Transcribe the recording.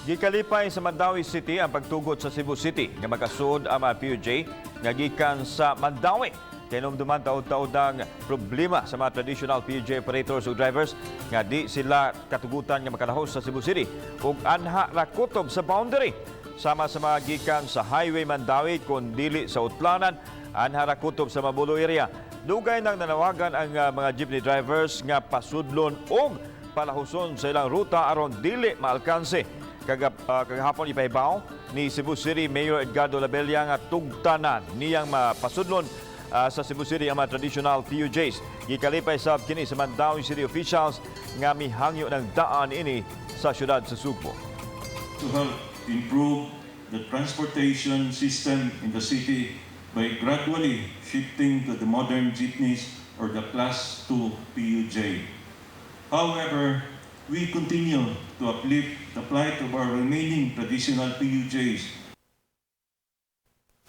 Gikalipay sa Mandaue City ang pagtugot sa Cebu City nga makasuod ang mga PUJ nga gikan sa Mandaue. Kay hinumduman taod-taod ang problema sa mga traditional PUJ operators ug drivers nga di sila katugutan nga makalahos sa Cebu City ug anha ra kutob sa boundary. Sama sa mga gikan sa Highway Mandaue kon dili sa Utlanan, anha ra kutob sa Mabolo area. Dugay nang nanawagan ang mga jeepney drivers nga pasudlon og palahuson sa ilang ruta aron dili maalkanse. Kagahapon ipahibaw ni Cebu City Mayor Edgardo Labella nga tugtanan niyang mapasudlon sa Cebu City ang mga traditional PUJs. Gikalipay sab kini sa Mandaue City officials nga mihangyo ng daan ini sa syudad sa Sugbo. To help improve the transportation system in the city by gradually shifting to the modern jeepneys or the Class 2 PUJ. However, we continue to uplift the plight of our remaining traditional PUJs.